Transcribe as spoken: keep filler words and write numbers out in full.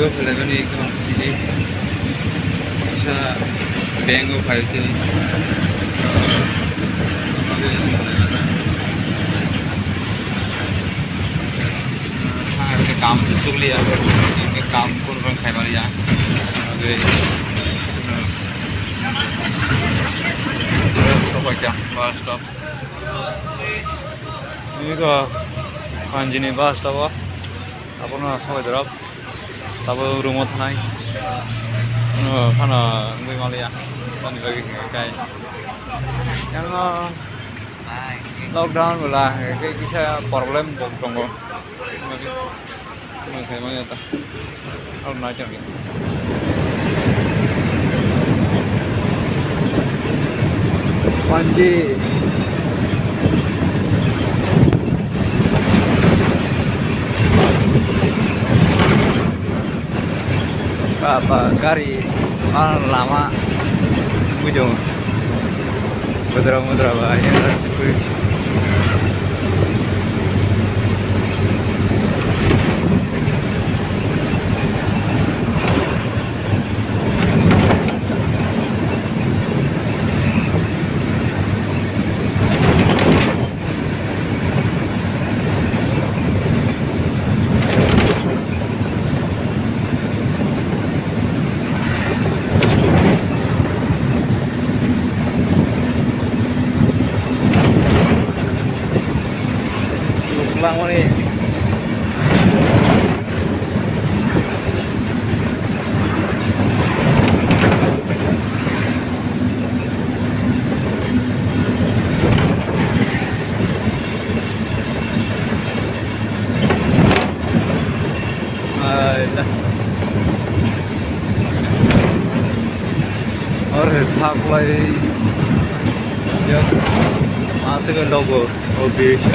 Kelaimani kisa bank o phai tini. Kam se chukliya, kam kun rang khai maliya. Bus stop. Ini ko Panjini bus stop o. Abono sabai dorok. Tabuk room o thanai. Ano phano wngwi maliya. Ani bagwi hwnka khe. Yang lockdown bwla hwnka khe kisa problem bo tongo. Wngwi khe manya ta. Aro nai chang. Panji. Ba, ba, gari, ah, lama. Bujong. Mudra, mudra, ba, ya. Langmani. Ai da. Ore thaklai. Ya. Asik logo. Office.